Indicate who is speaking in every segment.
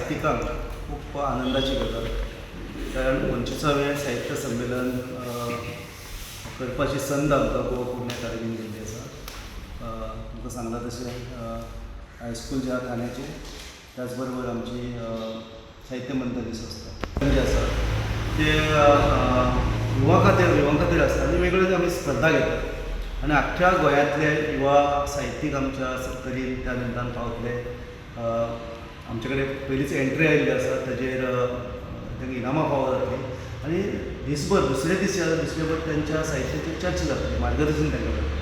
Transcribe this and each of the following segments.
Speaker 1: साहित्यिकांक खूब आनंदाची गजाल, कारण 25वें साहित्य संमेलन करपाची संद आमकां गोवा कोंकणी अकादमीन दिल्ली आसा. तुमकां सांगलां तशें, हायस्कूल जे आहा ठाण्याचे, त्याच बरोबर आमची साहित्य मंथन ही संस्था जी आसा, ते युवा खातीर आसता आनी वेगळ्यो आमी स्पर्धा घेतात आनी आख्ख्या गोंयांतले युवा साहित्यीक आमच्या सत्तरीन त्या निमतान पावतले. आमचे कडेन पयलींच एंट्री आयिल्ली आसा, ताजेर तांकां इनामां फावो जातलीं आनी दिसभर, दुसरे दीस, दुसरे भर तेंच्या साहित्याचेर चर्चा जातली, मार्गदर्शन तांकां मेळटलें.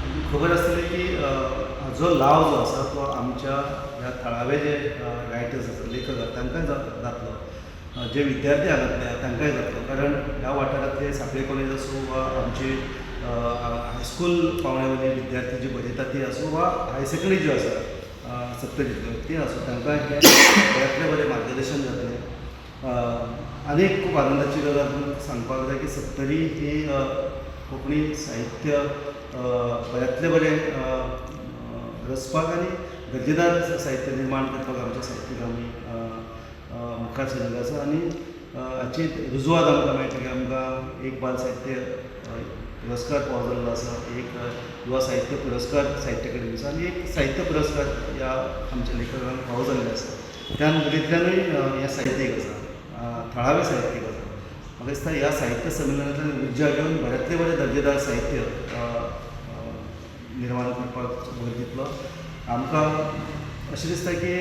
Speaker 1: आनी खबर आसतली की हाजो लाव जो आसा तो आमच्या ह्या थळावे जे रायटर्स आसा, लेखक आसा, तांकांय जातलो, जे विद्यार्थी हांगातले आहा तांकांय जातलो, कारण ह्या वाठारांतले सांखळे कॉलेज आसूं वा आमची हायस्कूल पावंड्या वयले विद्यार्थी जी बरयतात ती आसूं वा हायर सेकंडरी ज्यो आसा सत्तरींतल्यो ती आसूं, तांकां हें बऱ्यांतलें बरें मार्गदर्शन जातलें. आनी एक खूब आनंदाची गजाल तुमकां सांगपाक जाय की सत्तरी ही कोंकणी साहित्य बऱ्यांतलें बरें रचपाक आनी दर्जेदार साहित्य निर्माण करपाक आमच्या साहित्यीक आमी मुखार सरिल्ले आसा आनी हाची रुजवात आमकां मेळटा की आमकां एक बाल साहित्य पुरस्कार फावो जाल्लो आसा, एक युवा साहित्य पुरस्कार साहित्य अकादेमीचो आनी एक साहित्य पुरस्कार ह्या आमच्या लेखकांक फावो जाल्ले आसा. त्या नदरेंतल्यानूय हें साहित्यीक आसा, थळावे साहित्यीक आसा. म्हाका दिसता, ह्या साहित्य संमेलनांतल्यान उर्जा घेवन बऱ्यांतलें बरें दर्जेदार साहित्य निर्माण करपाक भर दितलो. आमकां अशें दिसता की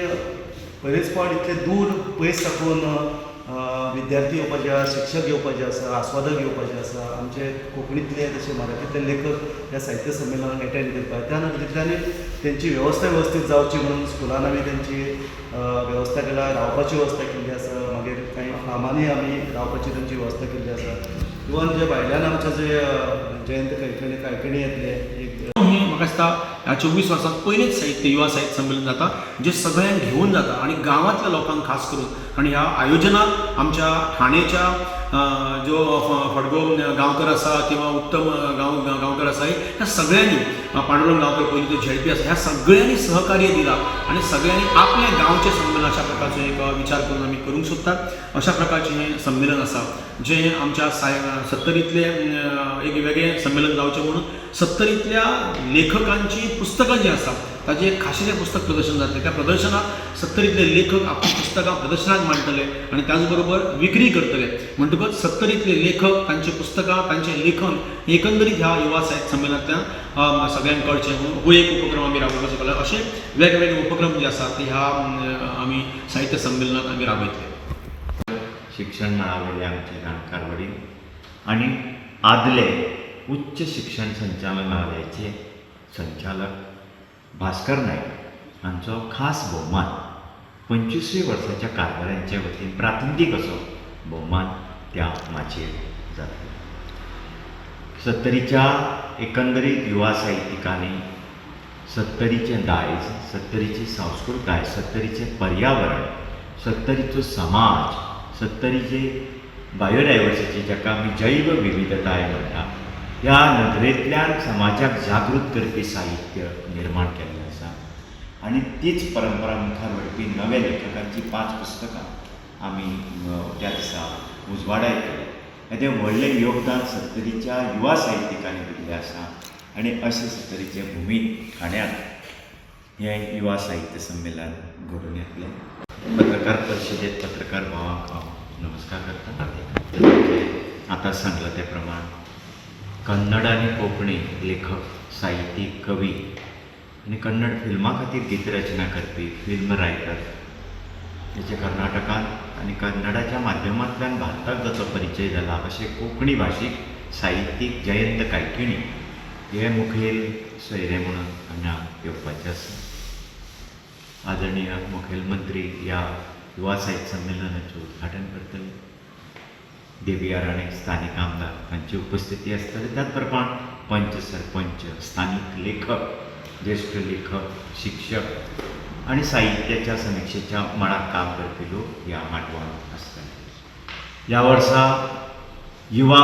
Speaker 1: पयलेच फावट इतले दूर पयस साकून विद्यार्थी येवपाचे आसा, शिक्षक येवपाचे आसा, आस्वादक येवपाचे आसा, आमचे कोंकणींतले तशे मराठींतले लेखक ह्या साहित्य संमेलनाक एटेंड करपाक, त्या नदरेंतल्यानूय तेंची वेवस्था वेवस्थीत जावची म्हणून स्कुलान आमी तेंची वेवस्था केल्या, रावपाची वेवस्था केल्ली आसा. मागीर कांय फार्मांनी आमी रावपाची तेंची वेवस्था केल्ली आसा. इवन जे भायल्यान आमचे जे जयंत कायकणी कायकणी येतले एक
Speaker 2: हे म्हाका दिसता, ह्या 24 वर्सांत पयलेंच साहित्य युवा साहित्य संमेलन जाता जें सगळ्यांक घेवन जाता आनी गांवांतल्या लोकांक खास करून, कारण ह्या आयोजनाक आमच्या ठाणेच्या ज्यो फडगो गांवकर आसा किंवा उत्तम गांवकर आसा, ह्या सगळ्यांनी, पांडुरंग गांवकर पयलीं जो झेडपी आसा, ह्या सगळ्यांनी सहकार्य दिलां आनी सगळ्यांनी आपल्या गांवचें संमेलन अशा प्रकारचो एक विचार करून आमी करूंक सोदतात. अशा प्रकारचें हें संमेलन आसा जें आमच्या साय सत्तरींतलें एक वेगळें संमेलन जावचें म्हणून सत्तरींतल्या लेखकांचीं पुस्तकां जीं आसा ताचें एक खाशेलें पुस्तक प्रदर्शन जातलें. त्या प्रदर्शनाक सत्तरींतले लेखक आपलीं पुस्तकां प्रदर्शनाक मांडटले आनी त्याच बरोबर विक्री करतले. म्हणटकच सत्तरींतले लेखक, तांची पुस्तकां, तांचें लेखन एकंदरीत ह्या युवा साहित्य संमेलनांतल्यान सगळ्यांक कळचें म्हणून हो एक उपक्रम आमी राबोवपाचो केला. अशे वेगवेगळे उपक्रम जे आसात ते ह्या आमी साहित्य संमेलनात आमी राबयतले.
Speaker 3: शिक्षण मळावयले आमचे जाणकार वडील आनी आदले उच्च शिक्षण संचालनालयाचे संचालक भास्कर नायक हांचो खास भोवमान, 25वी वर्साच्या कारभाऱ्यांच्या वतीन प्रातिनिधीक असो भोवमान त्या माचयेर जातलो. सत्तरीच्या एकंदरीत युवा साहित्यिकांनी सत्तरीचें दायज, सत्तरीची संस्कृताय, सत्तरीचें पर्यावरण, सत्तरीचो समाज, सत्तरीची बायोडायवर्सिटी, जाका आमी जैव विविधताय म्हणटा, ह्या नदरेंतल्यान समाजाक जागृत करपी साहित्य निर्माण केल्लें आसा आनी तीच परंपरा मुखार व्हरपी नव्या लेखकांची पांच पुस्तकां आमी त्या दिसा उजवाडायतले. हें व्हडलें योगदान सत्तरीच्या युवा साहित्यिकांनी दिल्लें आसा आनी अशें सत्तरीचे भुमीत ठाण्यात हें युवा साहित्य संमेलन घडून येतलें. पत्रकार परिशदेत पत्रकार भावांक हांव नमस्कार करता. आतां सांगलां ते प्रमाण कन्नड आनी कोंकणी लेखक, साहित्यीक, कवी आनी कन्नड फिल्मां खातीर गीत रचना करपी फिल्म रायटर, तेचे कर्नाटकांत आनी कन्नडाच्या माध्यमांतल्यान भारताक जाचो परिचय जाला, अशे कोंकणी भाशीक साहित्यीक जयंत कायकिणी हे मुखेल सोयरे म्हणून हांगा येवपाचे आसा. आदरणीय मुखेलमंत्री ह्या युवा साहित्य संमेलनाचें उद्घाटन करतले. देविया राणे, स्थानीक आमदार, तांची उपस्थिती आसतली. त्याच प्रमाण पंच, सरपंच, स्थानीक लेखक, ज्येश्ठ लेखक, शिक्षक आनी साहित्याच्या समिक्षेच्या मळार काम करपी लोक ह्या माटवांत आसतले. ह्या वर्सा युवा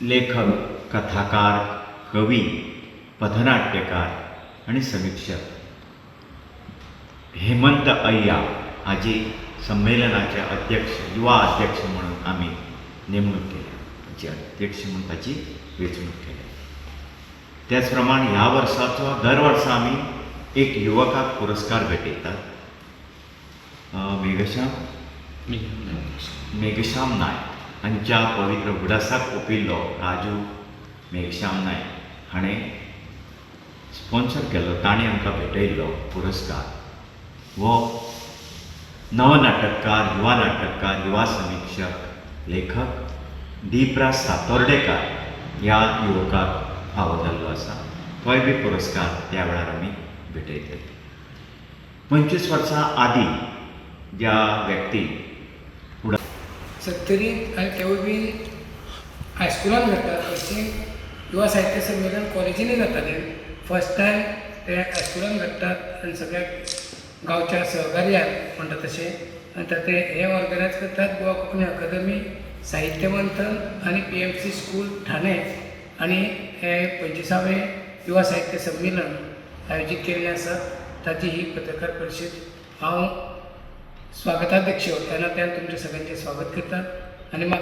Speaker 3: लेखक, कथाकार, कवी, पथनाट्यकार आनी समिक्षक हेमंत अय्या हाजी संमेलनाचे अध्यक्ष, युवा अध्यक्ष म्हणून आमी नेमणूक केल्या, ताची अध्यक्ष म्हणून ताची वेंचणूक केल्या. त्याच प्रमाण ह्या वर्साचो दर वर्सा आमी एक युवकाक पुरस्कार भेटयतात. मेघश्याम मेघश्याम नायक हांच्या पवित्र उगडासाक ओंपिल्लो राजू मेघश्याम नायक हाणें स्पॉन्सर केल्लो, ताणें आमकां भेटयल्लो पुरस्कार हो नवनाटककार, युवा नाटककार, युवा समिक्षक, लेखक दीपराज सातोर्डेकार ह्या युवकाक फावो जाल्लो आसा. तोय बी पुरस्कार त्या वेळार आमी भेटयतले. 25 वर्सां आदीं ज्या व्यक्तीन
Speaker 4: सत्तरींत आनी तेवूय बी हायस्कुलान जाता, हरशीं युवा साहित्य संमेलन कॉलेजींनी जातालें. फर्स्ट टायम ते हायस्कुलान घडटात आनी सगळ्या गांवच्या सहकार्यान म्हणटा तशें. आनी ते हे ऑर्गनायज करतात गोवा कोंकणी अकादमी, साहित्य मंथन आनी PMC school Thane. आनी हे 25वें युवा साहित्य संमेलन आयोजीत केल्लें आसा. ताची ही पत्रकार परिशद हांव स्वागताध्यक्ष ह्या नात्यान तुमचें सगळ्यांचें स्वागत करता आनी म्हाका